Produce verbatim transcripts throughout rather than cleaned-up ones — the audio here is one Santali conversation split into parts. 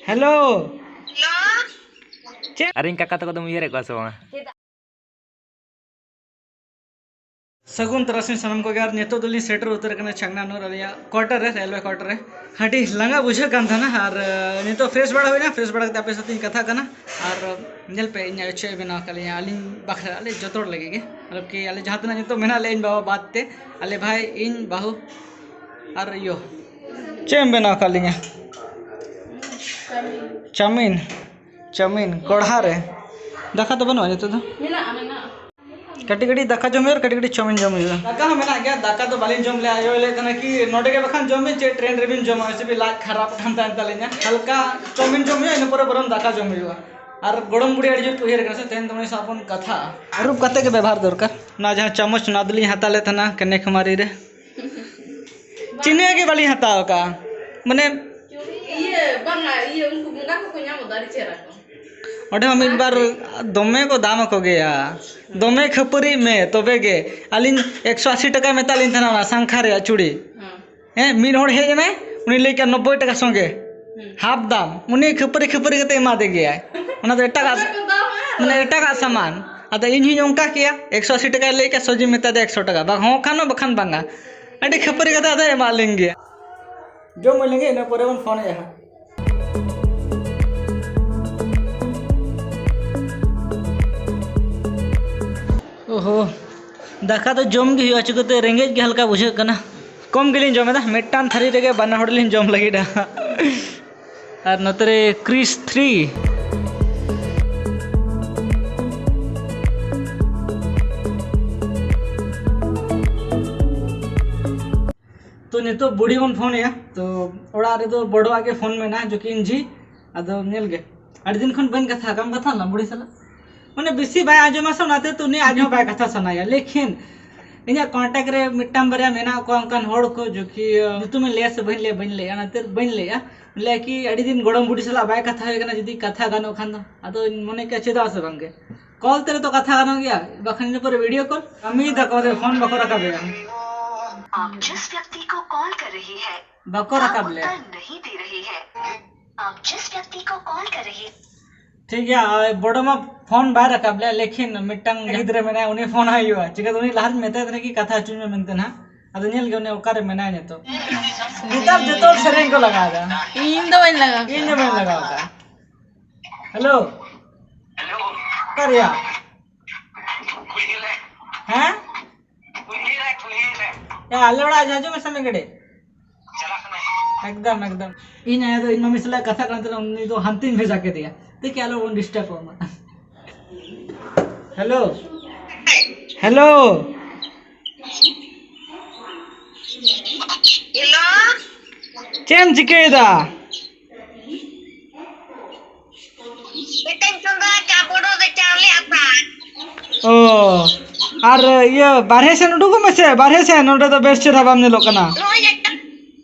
ᱦᱮᱞᱳ᱾ ᱪᱮᱫ? ᱟᱨ ᱤᱧ ᱠᱟᱠᱟ ᱛᱟᱠᱚ ᱫᱚᱢ ᱩᱭᱦᱟᱹᱨᱮᱫ ᱠᱚᱣᱟ ᱥᱮ ᱵᱟᱝᱟ? ᱥᱟᱹᱜᱩᱱ ᱛᱟᱨᱟᱥᱤᱧ ᱥᱟᱱᱟᱢ ᱠᱚᱜᱮ᱾ ᱟᱨ ᱱᱤᱛᱚᱜ ᱫᱚᱞᱤᱧ ᱥᱮᱴᱮᱨ ᱩᱛᱟᱹᱨ ᱟᱠᱟᱱᱟ ᱪᱷᱟᱝᱱᱟᱱᱩᱨ ᱟᱞᱮᱭᱟᱜ ᱠᱚᱣᱟᱴᱟᱨ ᱨᱮ, ᱨᱮᱞᱣᱮ ᱠᱚᱣᱟᱴᱟᱨ ᱨᱮ᱾ ᱟᱹᱰᱤ ᱞᱟᱸᱜᱟ ᱵᱩᱡᱷᱟᱹᱜ ᱠᱟᱱ ᱛᱟᱦᱮᱱᱟ, ᱟᱨ ᱱᱤᱛᱚᱜ ᱯᱷᱨᱮᱥ ᱵᱟᱲᱟ ᱦᱩᱭᱱᱟ᱾ ᱯᱷᱨᱮᱥ ᱵᱟᱲᱟ ᱠᱟᱛᱮ ᱟᱯᱮ ᱥᱟᱶᱛᱮᱧ ᱠᱟᱛᱷᱟᱜ ᱠᱟᱱᱟ᱾ ᱟᱨ ᱧᱮᱞ ᱯᱮ ᱤᱧᱟᱹᱜ ᱪᱮᱫ ᱮ ᱵᱮᱱᱟᱣ ᱟᱠᱟᱫ ᱞᱤᱧᱟ ᱟᱹᱞᱤᱧ ᱵᱟᱠᱷᱨᱟ, ᱟᱞᱮ ᱡᱚᱛᱚ ᱦᱚᱲ ᱞᱟᱹᱜᱤᱫ ᱜᱮ᱾ ᱢᱚᱛᱞᱚᱵ ᱠᱤ ᱟᱞᱮ ᱡᱟᱦᱟᱸ ᱛᱤᱱᱟᱹᱜ ᱱᱤᱛᱚᱜ ᱢᱮᱱᱟᱜ ᱞᱮᱭᱟ, ᱤᱧ ᱵᱟᱵᱟ ᱵᱟᱫ ᱛᱮ, ᱟᱞᱮ ᱵᱷᱟᱭ, ᱤᱧ, ᱵᱟᱹᱦᱩ ᱟᱨ ᱭᱳ᱾ ᱪᱮᱫ ᱮᱢ ᱵᱮᱱᱟᱣ ᱟᱠᱟᱫ ᱞᱤᱧᱟ? ᱪᱟᱣᱢᱤᱱ᱾ ᱪᱟᱣᱢᱤᱱ ᱠᱚᱲᱦᱟ ᱨᱮ᱾ ᱫᱟᱠᱟ ᱫᱚ ᱵᱟᱹᱱᱩᱜᱼᱟ ᱱᱤᱛᱚᱜ ᱫᱚ? ᱢᱮᱱᱟᱜᱼᱟ, ᱢᱮᱱᱟᱜᱼᱟ᱾ ᱠᱟᱹᱴᱤᱡ ᱠᱟᱹᱴᱤᱡ ᱫᱟᱠᱟ ᱡᱚᱢ ᱦᱩᱭᱩᱜᱼᱟ ᱟᱨ ᱠᱟᱹᱴᱤᱡ ᱠᱟᱹᱴᱤᱡ ᱪᱟᱣᱢᱤᱱ ᱡᱚᱢ ᱦᱩᱭᱩᱜᱼᱟ᱾ ᱫᱟᱠᱟ ᱦᱚᱸ ᱢᱮᱱᱟᱜ ᱜᱮᱭᱟ, ᱫᱟᱠᱟ ᱫᱚ ᱵᱟᱹᱞᱤᱧ ᱡᱚᱢ ᱞᱮᱜᱼᱟ᱾ ᱟᱭᱳᱭ ᱞᱟᱹᱭᱮᱫ ᱛᱟᱦᱮᱱᱟ ᱠᱤ, "ᱱᱚᱰᱮ ᱜᱮ ᱵᱟᱠᱷᱟᱱ ᱡᱚᱢ ᱵᱤᱱ, ᱪᱮᱫ ᱴᱨᱮᱱ ᱨᱮᱵᱤᱱ ᱡᱚᱢᱟ?" ᱥᱮ ᱵᱤᱱ ᱞᱟᱡ ᱠᱷᱟᱨᱟᱯ ᱠᱟᱱ ᱛᱟᱦᱮᱱ ᱛᱟᱹᱞᱤᱧᱟ᱾ ᱦᱟᱞᱠᱟ ᱪᱟᱣᱢᱤᱱ ᱡᱚᱢ ᱦᱩᱭᱩᱜᱼᱟ, ᱤᱱᱟᱹ ᱯᱚᱨᱮ ᱵᱚᱨᱚᱝ ᱫᱟᱠᱟ ᱡᱚᱢ ᱦᱩᱭᱩᱜᱼᱟ᱾ ᱟᱨ ᱜᱚᱲᱚᱢ ᱵᱩᱲᱦᱤ ᱟᱹᱰᱤ ᱡᱳᱨ ᱠᱚ ᱩᱭᱦᱟᱹᱨ ᱠᱟᱱᱟ ᱥᱮ, ᱛᱮᱦᱮᱧ ᱫᱚ ᱩᱱᱤ ᱥᱟᱶ ᱵᱚᱱ ᱠᱟᱛᱷᱟᱜᱼᱟ᱾ ᱟᱹᱨᱩᱵ ᱠᱟᱛᱮ ᱜᱮ ᱵᱮᱵᱚᱦᱟᱨ ᱫᱚᱨᱠᱟᱨ᱾ ᱚᱱᱟ ᱡᱟᱦᱟᱸ ᱪᱟᱢᱚᱪ, ᱚᱱᱟ ᱫᱚᱞᱤᱧ ᱦᱟᱛᱟᱣ ᱞᱮᱫ ᱛᱟᱦᱮᱱᱟ ᱠᱟᱱᱱᱟᱠᱩᱢᱟᱨᱤ ᱨᱮ᱾ ᱪᱤᱱᱤᱭᱟᱹ ᱜᱮ ᱵᱟᱹᱞᱤᱧ ᱦᱟᱛᱟᱣ ᱟᱠᱟᱫᱼᱟ, ᱢᱟᱱᱮ ᱤᱭᱟᱹ, ᱵᱟᱝᱟ, ᱤᱭᱟᱹ, ᱩᱱᱠᱩ ᱵᱚᱸᱜᱟ ᱠᱚᱠᱚ ᱧᱟᱢᱚᱜ ᱫᱚ ᱟᱹᱰᱤ ᱪᱮᱦᱨᱟ ᱠᱚ᱾ ᱚᱸᱰᱮ ᱦᱚᱸ ᱢᱤᱫ ᱵᱟᱨ ᱫᱚᱢᱮ ᱠᱚ ᱫᱟᱢ ᱟᱠᱚ ᱜᱮᱭᱟ, ᱫᱚᱢᱮ ᱠᱷᱟᱹᱯᱟᱹᱨᱤᱜ ᱢᱮ ᱛᱚᱵᱮ ᱜᱮ᱾ ᱟᱹᱞᱤᱧ ᱮᱠᱥᱚ ᱟᱥᱤ ᱴᱟᱠᱟᱭ ᱢᱮᱛᱟᱜ ᱞᱤᱧ ᱛᱟᱦᱮᱱᱟ ᱚᱱᱟ ᱥᱟᱝᱠᱷᱟ ᱨᱮᱭᱟᱜ ᱪᱩᱲᱤ᱾ ᱦᱮᱸ᱾ ᱦᱮᱸ, ᱢᱤᱫ ᱦᱚᱲ ᱦᱮᱡ ᱮᱱᱟᱭ, ᱩᱱᱤ ᱞᱟᱹᱭ ᱠᱮᱜᱼᱟ ᱱᱚᱵᱵᱳᱭ ᱴᱟᱠᱟ ᱥᱚᱸᱜᱮ᱾ ᱦᱩᱸ᱾ ᱦᱟᱯ ᱫᱟᱢ᱾ ᱩᱱᱤ ᱠᱷᱟᱹᱯᱟᱹᱨᱤ ᱠᱷᱟᱹᱯᱟᱹᱨᱤ ᱠᱟᱛᱮ ᱮᱢᱟᱫᱮ ᱜᱮᱭᱟᱭ᱾ ᱚᱱᱟ ᱫᱚ ᱮᱴᱟᱜᱟᱜ, ᱚᱱᱟ ᱠᱚ ᱫᱟᱢ ᱦᱟᱸᱜ᱾ ᱢᱟᱱᱮ ᱮᱴᱟᱜᱟᱜ ᱥᱟᱢᱟᱱ᱾ ᱟᱫᱚ ᱤᱧ ᱦᱚᱸᱧ ᱚᱱᱠᱟ ᱠᱮᱜᱼᱟ, ᱮᱠᱥᱚ ᱟᱥᱤ ᱴᱟᱠᱟᱭ ᱞᱟᱹᱭ ᱠᱮᱜᱼᱟ, ᱥᱚᱡᱷᱮᱧ ᱢᱮᱛᱟ ᱫᱮᱭᱟ ᱮᱠᱥᱚ ᱴᱟᱠᱟ, ᱵᱟᱝ ᱦᱚᱸ ᱠᱷᱟᱱ ᱦᱚᱸ ᱵᱟᱠᱷᱟᱱ ᱵᱟᱝᱟ᱾ ᱟᱹᱰᱤ ᱠᱷᱟᱹᱯᱟᱹᱨᱤ ᱠᱟᱛᱮ ᱟᱫᱚᱭ ᱮᱢᱟᱜ ᱞᱤᱧ ᱜᱮᱭᱟ᱾ ᱡᱚᱢ ᱦᱩᱭ ᱞᱮᱱᱜᱮ, ᱤᱱᱟᱹ ᱯᱚᱨᱮ ᱵᱚᱱ ᱯᱷᱳᱱᱮᱜᱼᱟ ᱦᱟᱸᱜ᱾ ᱳᱦᱳ, ᱫᱟᱠᱟ ᱫᱚ ᱡᱚᱢ ᱜᱮ ᱦᱩᱭᱩᱜᱼᱟ, ᱪᱤᱠᱟᱹᱛᱮ ᱨᱮᱸᱜᱮᱡ ᱜᱮ ᱦᱟᱞᱠᱟ ᱵᱩᱡᱷᱟᱹᱜ ᱠᱟᱱᱟ᱾ ᱠᱚᱢ ᱜᱮᱞᱤᱧ ᱡᱚᱢ ᱮᱫᱟ, ᱢᱤᱫᱴᱟᱝ ᱛᱷᱟᱹᱨᱤ ᱨᱮᱜᱮ ᱵᱟᱱᱟ ᱦᱚᱲ ᱞᱤᱧ ᱡᱚᱢ ᱞᱟᱹᱜᱤᱫᱼᱟ᱾ ᱟᱨ ᱱᱚᱛᱮ ᱨᱮ ᱠᱨᱤᱥ ᱛᱷᱨᱤ᱾ ᱛᱚ, ᱱᱤᱛᱚᱜ ᱵᱩᱲᱦᱤ ᱵᱚᱱ ᱯᱷᱳᱱ ᱮᱭᱟ᱾ ᱛᱚ, ᱚᱲᱟᱜ ᱨᱮᱫᱚ ᱵᱚᱲᱚᱣᱟᱜ ᱜᱮ ᱯᱷᱳᱱ ᱢᱮᱱᱟᱜᱼᱟ, ᱡᱚᱠᱤᱱ ᱡᱷᱤ᱾ ᱟᱫᱚ ᱧᱮᱞ ᱜᱮ, ᱟᱹᱰᱤ ᱫᱤᱱ ᱠᱷᱚᱱ ᱵᱟᱹᱧ ᱠᱟᱛᱷᱟ ᱟᱠᱟᱱ, ᱠᱟᱛᱷᱟ ᱞᱮᱱᱟ ᱵᱩᱲᱦᱤ ᱥᱟᱞᱟᱜ᱾ ᱢᱟᱱᱮ, ᱵᱮᱥᱤ ᱵᱟᱭ ᱟᱸᱡᱚᱢᱟ ᱥᱮ, ᱚᱱᱟᱛᱮ ᱛᱚ ᱩᱱᱤ ᱟᱸᱡᱚᱢ ᱵᱟᱭ ᱠᱟᱛᱷᱟ ᱥᱟᱱᱟᱭᱟ᱾ ᱞᱮᱠᱤᱱ ᱤᱧᱟᱹᱜ ᱠᱚᱱᱴᱟᱠᱴ ᱨᱮ ᱢᱤᱫᱴᱟᱝ ᱵᱟᱨᱭᱟ ᱢᱮᱱᱟᱜ ᱠᱚᱣᱟ ᱚᱱᱠᱟᱱ ᱦᱚᱲ ᱠᱚ, ᱡᱚᱠᱤ, ᱧᱩᱛᱩᱢᱤᱧ ᱞᱟᱹᱭᱟ ᱥᱮ ᱵᱟᱹᱧ ᱞᱟᱹᱭᱟ, ᱵᱟᱹᱧ ᱞᱟᱹᱭᱟ, ᱚᱱᱟᱛᱮ ᱵᱟᱹᱧ ᱞᱟᱹᱭᱟ᱾ ᱞᱟᱹᱭᱟ ᱠᱤ, ᱟᱹᱰᱤ ᱫᱤᱱ ᱜᱚᱲᱚᱢ ᱵᱩᱰᱷᱤ ᱥᱟᱞᱟᱜ ᱵᱟᱭ ᱠᱟᱛᱷᱟ ᱦᱩᱭ ᱠᱟᱱᱟ, ᱡᱩᱫᱤ ᱠᱟᱛᱷᱟ ᱜᱟᱱᱚᱜ ᱠᱷᱟᱱ ᱫᱚ᱾ ᱟᱫᱚᱧ ᱢᱚᱱᱮ ᱠᱮᱜᱼᱟ, ᱪᱮᱫᱟᱜ ᱥᱮ ᱵᱟᱝᱜᱮ, ᱠᱚᱞ ᱛᱮ ᱨᱮᱫᱚ ᱠᱟᱛᱷᱟ ᱜᱟᱱᱚᱜ ᱜᱮᱭᱟ, ᱵᱟᱠᱷᱟᱱ ᱤᱱᱟᱹ ᱯᱚᱨᱮ ᱵᱷᱤᱰᱤᱭᱳ ᱠᱚᱞ᱾ ᱠᱟᱹᱢᱤᱭᱮᱫᱟ ᱠᱚ, ᱟᱫᱚ ᱯᱷᱳᱱ ᱵᱟᱠᱚ ᱨᱟᱠᱟᱵᱮᱜᱼᱟ᱾ आप जिस व्यक्ति को कॉल कर रहे हैं, ᱵᱟᱠᱚ ᱨᱟᱠᱟᱵ ᱞᱮᱜᱼᱟ᱾ उत्तर नहीं दे रहे हैं। आप जिस व्यक्ति को कॉल कर रहे हैं। ᱴᱷᱤᱠ ᱜᱮᱭᱟ, ᱳᱭ ᱵᱚᱰᱚ ᱢᱟ ᱯᱷᱳᱱ ᱵᱟᱭ ᱨᱟᱠᱟᱵ ᱞᱮᱫ, ᱞᱮᱠᱤᱱ ᱢᱤᱫᱴᱟᱝ ᱜᱤᱫᱽᱨᱟᱹ ᱢᱮᱱᱟᱭᱟ, ᱩᱱᱤ ᱯᱷᱳᱱ ᱟᱭ ᱦᱩᱭᱩᱜᱼᱟ᱾ ᱪᱤᱠᱟᱹᱛᱮ ᱩᱱᱤ ᱞᱟᱦᱟᱨᱮᱧ ᱢᱮᱛᱟᱭ ᱛᱟᱦᱮᱱᱟ ᱠᱤ ᱠᱟᱛᱷᱟ ᱦᱚᱪᱚᱧ ᱢᱮ ᱢᱮᱱᱛᱮ ᱱᱟᱦᱟᱜ, ᱟᱫᱚ ᱧᱮᱞ ᱜᱮ ᱩᱱᱤ ᱚᱠᱟᱨᱮ ᱢᱮᱱᱟᱭᱟ ᱱᱤᱛᱚᱜ᱾ ᱱᱮᱛᱟᱨ ᱡᱚᱛᱚ ᱦᱚᱲ ᱥᱮᱨᱮᱧ ᱠᱚ ᱞᱟᱜᱟᱣ ᱮᱫᱟ᱾ ᱤᱧ ᱫᱚ ᱵᱟᱹᱧ ᱞᱟᱜᱟᱣ ᱤᱧ ᱫᱚ ᱵᱟᱹᱧ ᱞᱟᱜᱟᱣ ᱮᱫᱟ᱾ ᱦᱮᱞᱳ, ᱚᱠᱟ ᱨᱮᱭᱟ? ᱦᱮᱸ? ᱮ, ᱟᱞᱮ ᱚᱲᱟᱜ ᱦᱤᱡᱩᱜ ᱢᱮᱥᱮ ᱢᱤᱫ ᱜᱷᱟᱹᱲᱤᱡ᱾ ᱮᱠᱫᱚᱢ, ᱮᱠᱫᱚᱢ᱾ ᱤᱧ ᱟᱭᱳ ᱫᱚ ᱤᱧ ᱢᱟᱢᱤ ᱥᱟᱞᱟᱜ ᱠᱟᱛᱷᱟ ᱠᱟᱱ ᱛᱟᱦᱮᱱᱟ, ᱩᱱᱤ ᱫᱚ ᱦᱟᱱᱛᱮᱧ ᱵᱷᱮᱡᱟ ᱠᱮᱫᱮᱭᱟ᱾ ᱫᱮᱠᱷᱤ ᱟᱞᱚ ᱵᱚᱱ ᱰᱤᱥᱴᱟᱵᱚᱜ ᱢᱟ᱾ Hello, hello. ᱦᱮᱞᱳ᱾ ᱪᱮᱫ ᱮᱢ ᱪᱤᱠᱟᱹᱭᱮᱫᱟ? ᱯᱤᱴᱷᱟᱹᱧ ᱪᱚᱸᱫᱟ ᱟᱠᱟᱫ, ᱵᱚᱰᱚ ᱫᱚ ᱪᱟᱣᱞᱮ ᱟᱛᱟ᱾ ᱚ, ᱟᱨ ᱤᱭᱟᱹ, ᱵᱟᱨᱦᱮ ᱥᱮᱱ ᱩᱰᱩᱠᱚᱜ ᱢᱮᱥᱮ, ᱵᱟᱨᱦᱮ ᱥᱮᱱ, ᱱᱚᱸᱰᱮ ᱫᱚ ᱵᱮᱥ ᱪᱮᱦᱨᱟ ᱵᱟᱢ ᱧᱮᱞᱚᱜ ᱠᱟᱱᱟ᱾ ᱱᱚᱜᱼᱚᱭ ᱮᱴᱟᱜ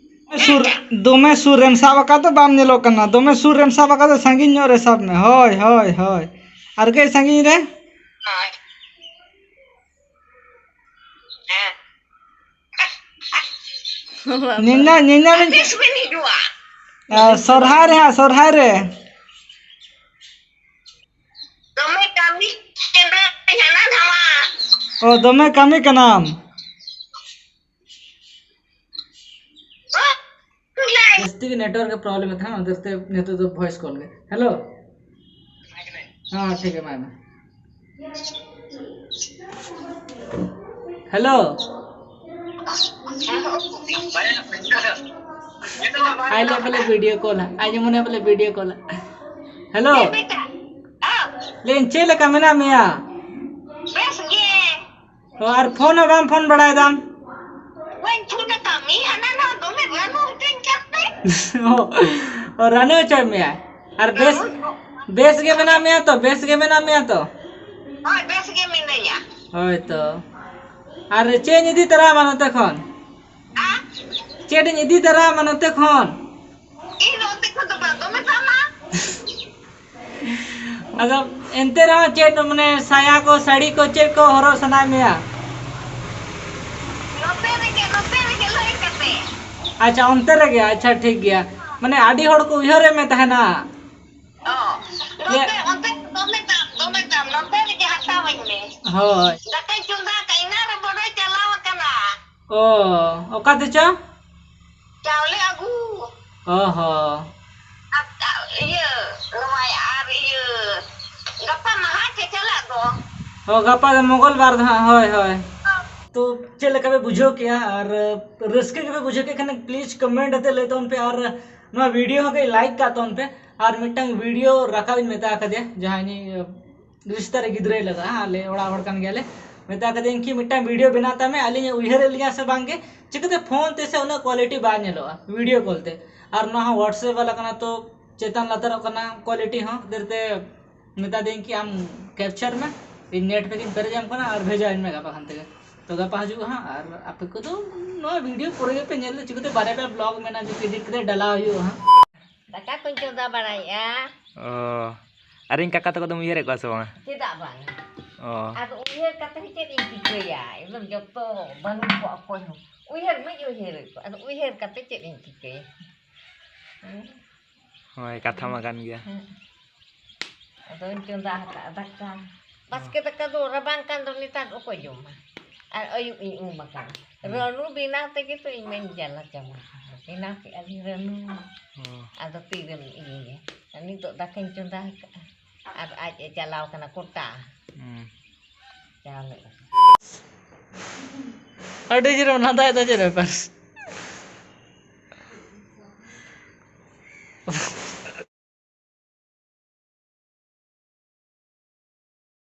ᱥᱩᱨ, ᱫᱚᱢᱮ ᱥᱩᱨ ᱨᱮᱢ ᱥᱟᱵ ᱟᱠᱟᱫ ᱫᱚ ᱵᱟᱢ ᱧᱮᱞᱚᱜ ᱠᱟᱱᱟ, ᱫᱚᱢᱮ ᱥᱩᱨ ᱨᱮᱢ ᱥᱟᱵ ᱟᱠᱟᱫ ᱫᱚ ᱥᱟᱺᱜᱤᱧ ᱧᱚᱜ ᱨᱮ ᱥᱟᱵ ᱢᱮ᱾ ᱦᱳᱭ, ᱦᱳᱭ, ᱦᱳᱭ, ᱟᱨ ᱠᱟᱹᱡ ᱥᱟᱺᱜᱤᱧ ᱨᱮ᱾ ᱦᱳᱭ᱾ ᱦᱮᱸ᱾ ᱧᱮᱧᱟ-, ᱧᱮᱧᱟᱢᱤᱧ᱾ ᱛᱤᱥ ᱵᱤᱱ ᱦᱤᱡᱩᱜᱼᱟ? ᱟ, ᱥᱚᱨᱦᱟᱭ ᱨᱮ ᱦᱟᱸᱜ, ᱥᱚᱨᱦᱟᱭ ᱨᱮ᱾ ᱫᱚᱢᱮ ᱠᱟᱹᱢᱤ ᱠᱟᱱᱟ, ᱦᱟᱱᱟ ᱱᱟᱣᱟ᱾ ᱚ, ᱫᱚᱢᱮ ᱠᱟᱹᱢᱤ ᱠᱟᱱᱟᱢ᱾ ᱚ, ᱡᱟᱹᱥᱛᱤ ᱜᱮ network ᱮ problem ᱮᱫ ᱛᱟᱦᱮᱸᱱᱟ, ᱚᱱᱟ ᱠᱷᱟᱹᱛᱤᱨ ᱛᱮ ᱱᱤᱛᱚᱜ ᱫᱚ voice call ᱜᱮ᱾ Hello? ᱦᱮᱸ, ᱴᱷᱤᱠ ᱜᱮᱭᱟ, ᱵᱟᱭ ᱢᱮ᱾ Hello? ᱟᱡ ᱞᱟᱹᱭ ᱵᱚᱞᱮ video call ᱟ, ᱟᱡ ᱢᱚᱱᱮ ᱵᱚᱞᱮ video call ᱟ᱾ Hello? ᱞᱟᱹᱭᱟᱹᱧ, ᱪᱮᱫ ᱞᱮᱠᱟ ᱢᱮᱱᱟᱜ ᱢᱮᱭᱟ? ᱵᱮᱥ ᱜᱮ᱾ ᱚ, ᱟᱨ ᱯᱷᱳᱱ ᱦᱚᱸ ᱵᱟᱢ ᱯᱷᱳᱱ ᱵᱟᱲᱟᱭ ᱫᱟᱢ? ᱵᱟᱹᱧ ᱯᱷᱳᱱ ᱟᱠᱟᱫ ᱢᱮᱭᱟ, ᱦᱟᱱᱟ ᱱᱟᱣᱟ ᱫᱚᱢᱮ ᱨᱟᱱᱩ ᱦᱚᱪᱚᱧ ᱠᱟᱱ ᱛᱮ᱾ ᱚ, ᱚ, ᱨᱟᱱᱩ ᱦᱚᱪᱚᱭᱮᱫ ᱢᱮᱭᱟ? ᱟᱨ ᱵᱮᱥ, ᱨᱟᱱᱩ ᱦᱚᱪᱚ- ᱵᱮᱥ ᱜᱮ ᱢᱮᱱᱟᱜ ᱢᱮᱭᱟ ᱛᱚ? ᱵᱮᱥ ᱜᱮ ᱢᱮᱱᱟᱜ ᱢᱮᱭᱟ ᱛᱚ? ᱦᱳᱭ, ᱵᱮᱥ ᱜᱮ ᱢᱤᱱᱟᱹᱧᱟ᱾ ᱦᱳᱭ ᱛᱚ᱾ ᱟᱨ ᱪᱮᱫ ᱤᱧ ᱤᱫᱤ ᱛᱚᱨᱟ ᱟᱢᱟ ᱱᱚᱛᱮ ᱠᱷᱚᱱ? ᱟ? ᱪᱮᱫ ᱤᱧ ᱤᱫᱤ ᱛᱚᱨᱟ ᱟᱢᱟ ᱱᱚᱛᱮ ᱠᱷᱚᱱ? ᱤᱧ ᱱᱚᱛᱮ ᱠᱷᱚᱱ ᱫᱚ ᱵᱟᱝ, ᱫᱚᱢᱮ ᱫᱟᱢᱟ᱾ ᱟᱫᱚ ᱮᱱᱛᱮ ᱨᱮᱦᱚᱸ ᱪᱮᱫ, ᱢᱟᱱᱮ, ᱥᱟᱭᱟ ᱠᱚ, ᱥᱟᱹᱲᱤ ᱠᱚ, ᱪᱮᱫ ᱠᱚ ᱦᱚᱨᱚᱜ ᱥᱟᱱᱟᱭᱮᱫ ᱢᱮᱭᱟ? ᱱᱚᱛᱮ ᱨᱮᱜᱮ, ᱱᱚᱛᱮ ᱨᱮᱜᱮ ᱞᱟᱹᱭ ᱠᱟᱛᱮ᱾ ᱟᱪᱪᱷᱟ, ᱚᱱᱛᱮ ᱨᱮᱜᱮ, ᱟᱪᱪᱷᱟ, ᱴᱷᱤᱠ ᱜᱮᱭᱟ᱾ ᱢᱟᱱᱮ ᱟᱹᱰᱤ ᱦᱚᱲ ᱠᱚ ᱩᱭᱦᱟᱹᱨᱮᱫ ᱢᱮ ᱛᱟᱦᱮᱱᱟ᱾ ᱚ᱾ ᱱᱚᱛᱮ, ᱚᱱᱛᱮ ᱫᱚᱢᱮ ᱫᱟᱢ, ᱫᱚᱢᱮ ᱫᱟᱢ᱾ ᱱᱚᱛᱮ ᱨᱮᱜᱮ ᱦᱟᱛᱟᱣᱟᱹᱧ ᱢᱮ᱾ ᱦᱳᱭ᱾ ᱫᱟᱠᱟᱧ ᱪᱚᱸᱫᱟ ᱟᱠᱟᱫ, ᱮᱱᱟᱝ ᱨᱮ ᱵᱚᱰᱚᱭ ᱪᱟᱞᱟᱣ ᱟᱠᱟᱱᱟ᱾ ᱚ, ᱚᱠᱟ ᱛᱮᱪᱚ? ᱪᱟᱣᱞᱮ ᱟᱹᱜᱩ᱾ ᱚ ᱦᱚᱸ᱾ ᱟᱨ, ᱟᱨ ᱤᱭᱟᱹ, ᱱᱚᱣᱟ ᱟᱨ ᱤᱭᱟᱹ, ᱜᱟᱯᱟ ᱢᱟᱦᱟ ᱪᱮ ᱪᱟᱞᱟᱜ ᱫᱚ᱾ ᱚ, ᱜᱟᱯᱟ ᱫᱚ ᱢᱚᱝᱜᱚᱞ ᱵᱟᱨ ᱫᱚ ᱦᱟᱸᱜ, ᱦᱳᱭ, ᱦᱳᱭ᱾ ᱛᱚ, ᱪᱮᱫ ᱞᱮᱠᱟ ᱯᱮ ᱵᱩᱡᱷᱟᱹᱣ ᱠᱮᱜᱼᱟ? ᱟᱨ ᱨᱟᱹᱥᱠᱟᱹ ᱜᱮᱯᱮ ᱵᱩᱡᱷᱟᱹᱣ ᱠᱮᱫ ᱠᱷᱟᱱ, please comment ᱟᱛᱮ ᱞᱟᱹᱭ ᱛᱟᱵᱚᱱ ᱯᱮ᱾ ᱟᱨ ᱱᱚᱣᱟ video ᱦᱚᱸ ᱠᱟᱹᱡ like ᱠᱟᱜ ᱛᱟᱵᱚᱱ ᱯᱮ᱾ ᱟᱨ ᱢᱤᱫᱴᱟᱝ video ᱨᱟᱠᱟᱵ ᱤᱧ ᱢᱮᱛᱟ ᱟᱠᱟᱫᱮᱭᱟ, ᱡᱟᱦᱟᱸᱭ ᱤᱧᱤᱡ, ᱨᱤᱥᱛᱟ ᱨᱮ ᱜᱤᱫᱽᱨᱟᱹᱭ ᱞᱟᱜᱟᱜᱼᱟ, ᱟᱞᱮ ᱚᱲᱟᱜ ᱦᱚᱲ ᱠᱟᱱ ᱜᱮᱭᱟᱞᱮ᱾ ᱢᱮᱛᱟ ᱠᱟᱫᱮᱭᱟᱹᱧ ᱠᱤ ᱢᱤᱫᱴᱟᱝ video ᱵᱮᱱᱟᱣ ᱛᱟᱭ ᱢᱮ, ᱟᱹᱞᱤᱧᱮ ᱩᱭᱦᱟᱹᱨᱮᱫ ᱞᱤᱧᱟ ᱥᱮ ᱵᱟᱝ ᱜᱮ, ᱪᱤᱠᱟᱹᱛᱮ phone ᱛᱮ ᱥᱮ ᱩᱱᱟᱹᱜ quality ᱵᱟᱭ ᱧᱮᱞᱚᱜᱼᱟ video call ᱛᱮ᱾ ᱟᱨ ᱱᱚᱣᱟ ᱦᱚᱸ WhatsApp ᱵᱟᱞᱟ ᱠᱟᱱᱟ, ᱛᱚ ᱪᱮᱛᱟᱱ ᱞᱟᱛᱟᱨᱚᱜ ᱠᱟᱱᱟ quality ᱦᱚᱸ, ᱠᱷᱟᱹᱛᱤᱨ ᱛᱮ ᱢᱮᱛᱟ ᱫᱤᱭᱟᱹᱧ ᱠᱤ ᱟᱢ capture ᱢᱮ, ᱤᱧ net pack ᱤᱧ ᱯᱮᱨᱮᱡ ᱟᱢ ᱠᱟᱱᱟ ᱟᱨ ᱵᱷᱮᱡᱟ ᱟᱹᱧ ᱢᱮ ᱜᱟᱯᱟ ᱠᱷᱟᱱ ᱛᱮᱜᱮ᱾ ᱛᱚ ᱜᱟᱯᱟ ᱦᱤᱡᱩᱜᱼᱟ ᱦᱟᱸᱜ, ᱟᱨ ᱟᱯᱮ ᱠᱚᱫᱚ ᱱᱚᱣᱟ video ᱯᱚᱨᱮ ᱜᱮᱯᱮ ᱧᱮᱞ ᱫᱟ, ᱪᱤᱠᱟᱹᱛᱮ ᱵᱟᱨᱭᱟ ᱯᱮᱭᱟ vlog ᱢᱮᱱᱟᱜᱼᱟ, ᱡᱩᱫᱤ edit ᱠᱟᱛᱮ ᱰᱟᱞᱟᱣ ᱦᱩᱭᱩᱜᱼᱟ ᱦᱟᱸᱜ᱾ ᱫᱟᱠᱟ ᱠᱚᱧ ᱪᱚᱸᱫᱟ ᱵᱟᱲᱟᱭᱮᱫᱼᱟ᱾ ᱚ, ᱟᱨ ᱤᱧ ᱠᱟᱠᱟ ᱛᱟᱠᱚ ᱫᱚᱢ ᱩᱭᱦᱟᱹᱨᱮᱫ ᱠᱚᱣᱟ ᱥᱮ ᱵᱟᱝᱟ? ᱪᱮᱫᱟᱜ ᱵᱟᱝ? ᱚ᱾ ᱟᱫᱚ ᱩᱭᱦᱟᱹᱨ ᱠᱟᱛᱮ ᱪᱮᱫ ᱤᱧ ᱪᱤᱠᱟᱹᱭᱟ? ᱮᱠᱫᱚᱢ ᱡᱚᱛᱚ ᱵᱟᱹᱱᱩᱜ ᱠᱚᱣᱟ ᱚᱠᱚᱭ ᱦᱚᱸ᱾ ᱩᱭᱦᱟᱹᱨ ᱢᱟᱧ ᱩᱭᱦᱟᱹᱨᱮᱫ ᱠᱚᱣᱟ, ᱟᱫᱚ ᱩᱭᱦᱟᱹᱨ ᱠᱟᱛᱮ ᱪᱮᱫ ᱤᱧ ᱪᱤᱠᱟᱹᱭᱟ? ᱦᱮᱸ? ᱦᱳᱭ, ᱠᱟᱛᱷᱟ ᱢᱟ ᱠᱟᱱ ᱜᱮᱭᱟ᱾ ᱦᱮᱸ᱾ ᱟᱫᱚᱧ ᱪᱚᱸᱫᱟ ᱟᱠᱟᱫᱼᱟ ᱫᱟᱠᱟ᱾ ᱵᱟᱥᱠᱮ ᱫᱟᱠᱟ ᱫᱚ ᱨᱟᱵᱟᱝ ᱠᱟᱱ ᱫᱚ ᱱᱮᱛᱟᱨ ᱚᱠᱚᱭ ᱡᱚᱢᱟ? ᱟᱨ ᱟᱹᱭᱩᱵ ᱤᱧ ᱩᱢ ᱟᱠᱟᱱᱟ᱾ ᱦᱮᱸ᱾ ᱨᱟᱹᱱᱩ ᱵᱮᱱᱟᱣ ᱛᱮᱜᱮ ᱛᱚ ᱤᱧ ᱢᱟᱧ ᱡᱟᱞᱟ ᱪᱟᱵᱟ ᱟᱠᱟᱱᱟ᱾ ᱵᱮᱱᱟᱣ ᱠᱮᱫᱼᱟ ᱞᱤᱧ ᱨᱟᱹᱱᱩ᱾ ᱦᱮᱸ᱾ ᱟᱫᱚ ᱛᱤᱨᱮᱢ ᱤᱭᱟᱹᱭᱟ? ᱟᱨ ᱱᱤᱛᱚᱜ ᱫᱟᱠᱟᱧ ᱪᱚᱸᱫᱟ ᱟᱠᱟᱫᱼᱟ᱾ ᱟᱨ ᱟᱡ ᱮ ᱪᱟᱞᱟᱣ ᱠᱟᱱᱟ ᱠᱚᱴᱟ᱾ ᱦᱮᱸ᱾ ᱪᱟᱣᱞᱮ ᱟᱹᱜᱩ᱾ ᱟᱹᱰᱤ ᱡᱳᱨᱮᱢ ᱞᱟᱸᱫᱟᱭᱮᱫᱟ, ᱪᱮᱫ ᱵᱮᱯᱟᱨ?